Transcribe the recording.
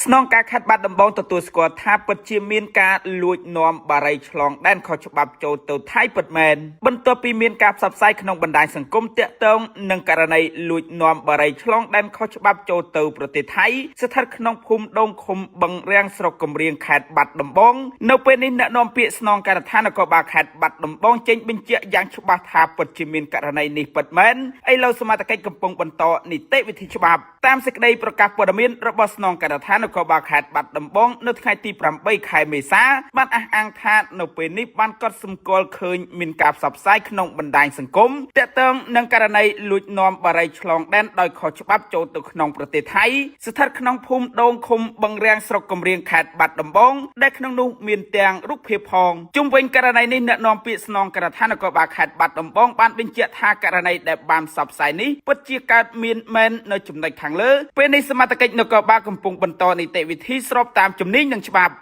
ស្នងការខេត្តបាត់ដំបងទទួលស្គាល់ថាពិតជាមានការលួចនាំបារីឆ្លងដែនខុសច្បាប់ចូលទៅថៃពិតមែនបន្ទាប់ពីមានការផ្សព្វផ្សាយក្នុងបណ្ដាញសង្គមតាក់ទងនឹងករណីលួចនាំបារីឆ្លងដែនខុសច្បាប់ចូលទៅប្រទេសថៃស្ថិតក្នុងភូមិដូងឃុំបឹងរាំងស្រុកកំរៀងខេត្តបាត់ដំបងនៅពេលនេះអ្នកនាំពាក្យស្នងការដ្ឋាននគរបាលខេត្តបាត់ដំបងចេញបញ្ជាក់យ៉ាងច្បាស់ថាពិតជាមានករណីនេះពិតមែនឥឡូវសមត្ថកិច្ចកំពុងបន្តនីតិវិធីច្បាប់តាមសេចក្តីប្រកាសព័ត៌មានរបស់ស្នងការដ្ឋាននគរបាលខេត្តបាត់ដំបងនៅថ្ងៃទី8ខែមេសាបានអះអាងថានៅពេលនេះបានកត់សម្គាល់ឃើញមានការផ្សព្វផ្សាយក្នុងបណ្ដាញសង្គមតាក់ទងនឹងករណីលួចនាំបារីឆ្លងដែនដោយខុសច្បាប់ចូលទៅក្នុងប្រទេសថៃស្ថិតក្នុងភូមិដូងឃុំបឹងរាំងស្រុកកំរៀងខេត្តបាត់ដំបងដែលក្នុងនោះមានទាំងរូបភាពផងជុំវិញករណីនេះអ្នកនាំពាក្យស្នងការដ្ឋាននគរបាលខេត្តបាត់ដំបងបានបញ្ជាក់ថាករណីដែលបានផ្សព្វផ្សាយនេះពិតជាកើតមានមែននៅចំណុចខាងលើពេលនេះសមត្ថកិច្ចនគរបាលកំពុងបន្តនីតិវិធីស្របតាមជំនាញនិងច្បាប់។